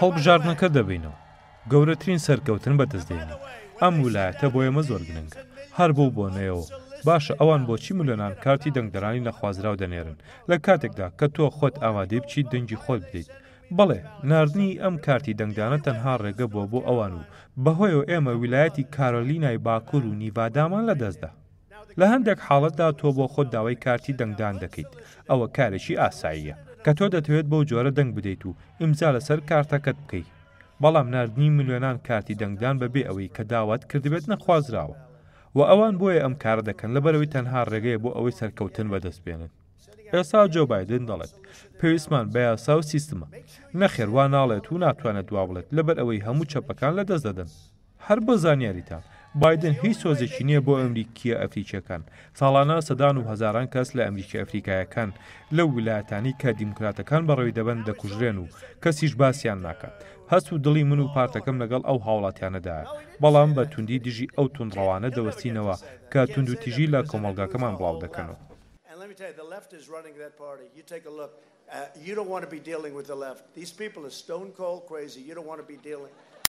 هەڵبژاردنەکە دەبەینەوە. گەورەترین سەرکەوتن بەدەست دێنین. ئەم ولایەتە بۆ ئێمە زۆر گرنگە. هەر بەو بۆنەیەوە. باشە ئەوان بۆچی ملیۆنان کارتی دەنگدەرانی نەخوازراو دەنێرن لە کاتێکدا کە تۆ خۆت ئامادەی بچیت دەنگی خۆت بدەیت؟ بەڵێ، ناردنی ئەم کارتی دەنگدانە تەنها ڕێگە بووە بۆ ئەوان و بەهۆیەوە ئێمە ویلایەتی کارۆلینای باکوور و نیڤادامان لەدەستدا. لە هەندێک حاڵەتدا تۆ بۆ خۆت داوای کارتی دەنگدان دەکەیت، ئەوە کارێکی ئاساییە کە تۆ دەتەوێت بەو جۆرە دەنگ بدەیت و ئیمزا لەسەر کارتەکەت بکەی، بەڵام ناردنی ملیۆنان کارتی دەنگدان بەبێ ئەوەی کە داوات کردبێت نەخوازراوە و ئەوان بۆیە ئەم کارە دەکەن لەبەرئەوەی تەنها ڕێگەیە بۆ ئەوەی سەرکەوتن بەدەست بێنن. ئێستا جۆ بایدن دەڵێت پێویستمان بە یاسا و سیستمە. نەخێر وا ناڵێت و ناتوانێت وا بڵێت لەبەرئەوەی هەموو چەپەکان لەدەست دەدەن. هەر بۆ زانیاریتان، بایدن هیچ سۆزێکی نییە بۆ ئەمریکییە ئەفریکییەکان. ساڵانە سەدان و هەزاران کەس لە ئەمریکییە ئەفریکایەکان لەو ویلایەتانەی کە دیموکراتەکان بەڕێوەی دەبەن دەکوژرێن و کەسیش باسیان ناکات. هەست و دڵی من و پارتەکەم لەگەڵ ئەو هاوڵاتیانەدایە، بەڵام بە توندی دژی ئەو توندڕەوانە دەوەستینەوە کە توندوتیژی لە کۆمەڵگاکەمان بڵاودەکەنەوە.